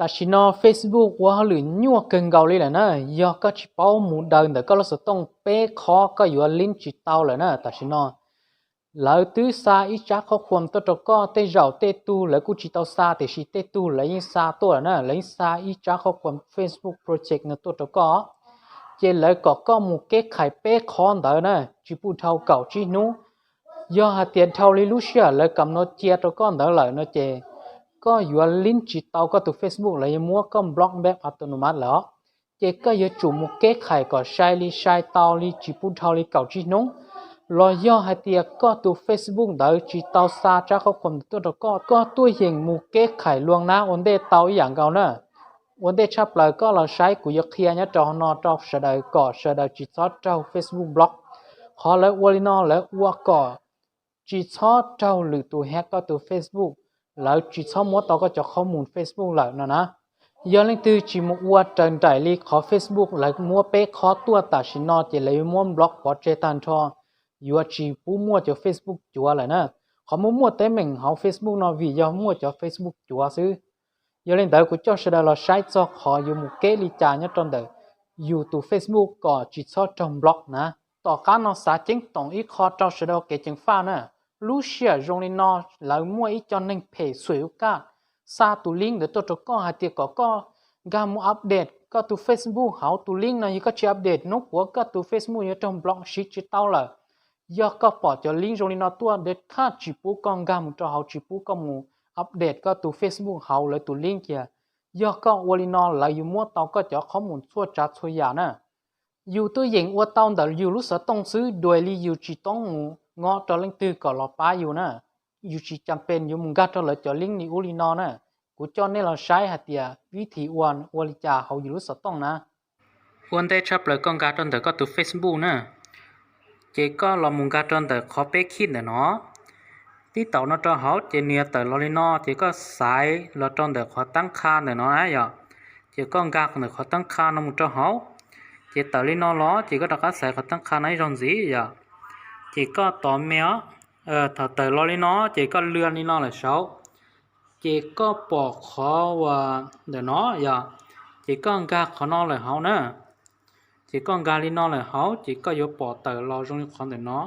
Tam sim no Facebook ua hauj lwm nyuaj kawg nkaus li lawm na. Yog koj tsis paub mus daws ntawm koj lub xov tooj peb qhov koj yuav link tsis tau lawm na. Tam sim no lawv twb xa ib tsab qhob khuam tuaj rau koj, tej zaum tej tug lawv kuj tsis tau xa tiam sis tej tug lawv yeej xa tuaj lawm na, lawv yeej xa ib tsab qhob khuam Facebook Project no tuaj rau koj. Ces lawv kom koj mus keb khais peb qhov ntawd na, tsis pub dhau kaum tsib hnub. Yog hais tias dhau li lub sij hawm lawv kam no cia rau koj ntawd lawm no ces koj yuav link tsis tau koj tus Facebook, lawv yuav muab koj block npeb autonomous lawm os. Ces koj yuav tsum mus keb khais kom sai li sai tau li tsis pub dhau li kaum tsib hnub. Los yog hais tias koj tus Facebook ntawd tsis tau xa tsab qhob khuam tuaj rau koj, koj tuaj yeem mus keb khais luag nab ua ntej tau ib yam nkaus na. Ua ntej tshaj plaws koj los saib kuv yuav qhia nyob rau no rau sawv daws kom sawv daws tsis txhob raug Facebook block. Qhov lawv ua li no lawv ua kom tsis txhob raug lwm tus hack koj tus Facebook, lawv tsis txhob muab tau koj cov qhob mus Facebook lawm no na. Yog leej twg tsis mus ua raws nraim li qhov Facebook lawv muab peb qhov tuaj tam sim no ces lawv yuav muab block pov tseg tag nrho, yuav tsis pub muaj cov Facebook cuav lawm na. Qhov muaj muaj teeb meem hauv Facebook no vim yog muaj cov Facebook cuav xwb. Yog li ntawd kuv coj sawv daws los saib txog qhov yuav mus keb li cas nyob rau ntawm yus tus Facebook kom tsis txhob raug block na. Tom qab no xav ceeb toom ib qho rau sawv daws kev ceev faj na. Lub sij hawm zoo li no lawv muaj ib co neeg phem xuem u kaj xa tus link ntawd tuaj rau koj hais tias kom koj nkag mus update koj tus Facebook hauv tus link no, yog koj tsis update hnub puav koj tus Facebook yuav raug block siv tsis tau lawm. Yog koj pom cov link zoo li no tuaj, thaj tsis pub koj nkag mus rau hauv, tsis pub koj mus update koj tus Facebook hauv lawv tus link kiag. Yog koj ua li no lawv yuav muab tau koj cov qhob mus txhua tsav txhua yam na. Yus tuaj yeem ua tau ntawm yus lub xov tooj xwb, dua li yus tsis toob mus nyob rau leej twg kom los pab yus na. Yus tsis cam pes yuav mus nkag rau lawv cov link li ub li no na. Kuv coj nej los saib hais tias vib thim ua ua li cas hauv yus lub xov tooj na. Ua ntej tshaj plaws koj nkag rau ntawm koj tus Facebook na, ces koj los mus nkag rau ntawm qhov peb khij ntawm no. Tib taum no rau hauv ces nws yuav tawm los li no, ces koj xaiv los rau ntawm qhov tab qha ntawm no na yom. Ces koj nkag ntawm qhov tab qha no mus rau hauv, ces tawm li no los ces koj rov qab xaiv qhov tab qha no ib zaug ntxiv yom. Ces koj tos me os, thaum tawm los li no ces koj lwaj li no lawm saud, ces koj pom qhov uas ntawm no yom, ces koj nkag qhov no lawm hauv na. Ces koj nkag li no lawm hauv ces koj yuav pom tawm los zoo li qhov ntawm no.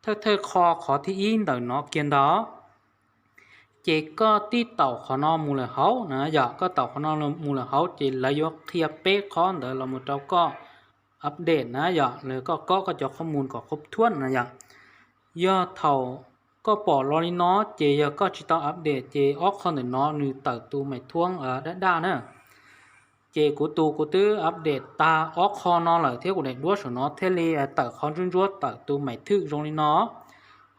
Thawj thawj qho qhov thib ib ntawm no kiag ntag. Ces koj tib taum qhov no mus lawm hauv na yom, koj taum qhov no mus lawm hauv ces lawv yuav qhia peb qhov ntawd los mus rau koj update na yom, los koj kob koj cov qhob mus kom kub thuab na yom. Yog thaum koj pom los li no ces yog koj tsis tau update ces ob qho ntawm no nws tawm tus maim thuab daj daj na. Ces kuv tus kuv twb update tag ob qho no lawm thiab kuv daim duab saum no thiaj li tawm qhov ntsuab ntsuab tawm tus maim thwj zoo li no.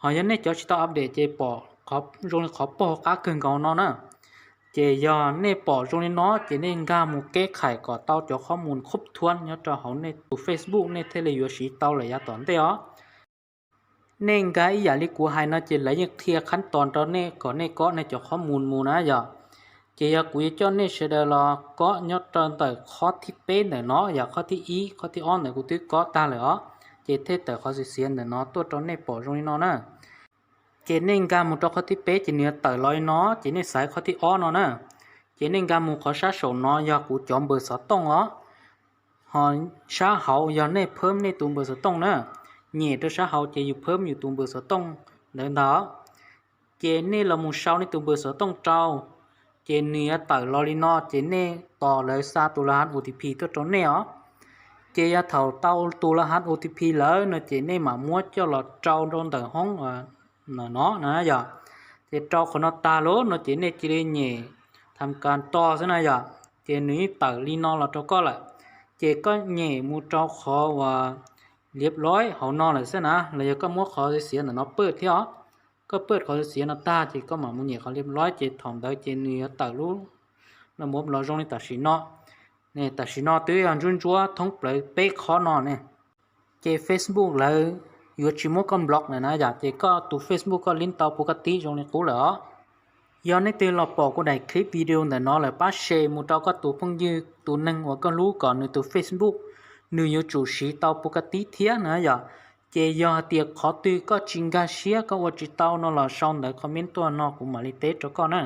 Ho yog nej cov tsis tau update ces pom zoo li qhov pog qab kawg nkaus no na. Ces yog nej pom zoo li no ces nej nkag mus keb khais kom tau cov qhob mus kub thuab nyob rau hauv nej tus Facebook nej thiaj li yuav siv tau lawm yav tom ntej os. Nej nkag ib yam li kuv hais no ces lawv yeej qhia khab tos rau nej kom nej kob nej cov qhob mus mus na yom. Ces yog kuv yuav coj nej sawv daws los kob nyob rau ntawm qhov thib peb ntawm no yom, qhov thib ib qhov thib ob ntawd kuv twb kob tag lawm os. Ces thiaj tawm qhov xiav xiav ntawm no tuaj rau nej pom zoo li no na. Ces nej nkag mus rau qhov thib peb ces nws yuav tawm los li no, ces nej xaiv qhov thib ob no na. Ces nej nkag mus qhov sab saum no yog kuv cov npawb xov tooj os. Ho sab hauv yog nej phab nej tus npawb xov tooj na. Nyem rau sab hauv ces yus phab yus tus npawb xov tooj ntawd ntag. Ces nej los mus sau nej tus npawb xov tooj rau, ces nws yuav tawm los li no ces nej tos lawv xa tus la hav O T P tuaj rau nej os. Ces yog thaum tau tus la hav O T P lawm no ces nej mam muab coj los rau rau ntawm hoob no na yom. Ces rau qhov no tag lawm no ces nej cia li nyem tham kas tos xwb na yom. Ces nws yeej tawm li no los rau koj lawm. Ces koj nyem mus rau qhov uas liab loib hauv no lawm xwb na, los yog koj muab qhov xiav ntawm no pawj thiab os. Koj pawj qhov xiav no tag ces koj mam mus nyem qhov liab loib ces thaum ntawd ces nws yuav tawm lub no mus los zoo li tam sim no. Tam sim no twb yog ntsuab ntsuab thoob plaws peb qhov no ne. Ces Facebook lawv yuav tsis muab koj block lawm na yom, ces koj tus Facebook koj link tau pub kab tib zoo li qub lawm os. Yog nej twg los pom kuv daim clip video ntawm no lawm pab share mus rau koj tus phooj ywg tus neeg uas koj hlub kom nws tus Facebook nws yuav tsum siv tau pub kab tib thiab na yom. Ces yog hais tias qhov twg koj tsis nkag siab koj ua tsis tau no los sau ntawv comment tuaj no kuv mam li teb rau koj na.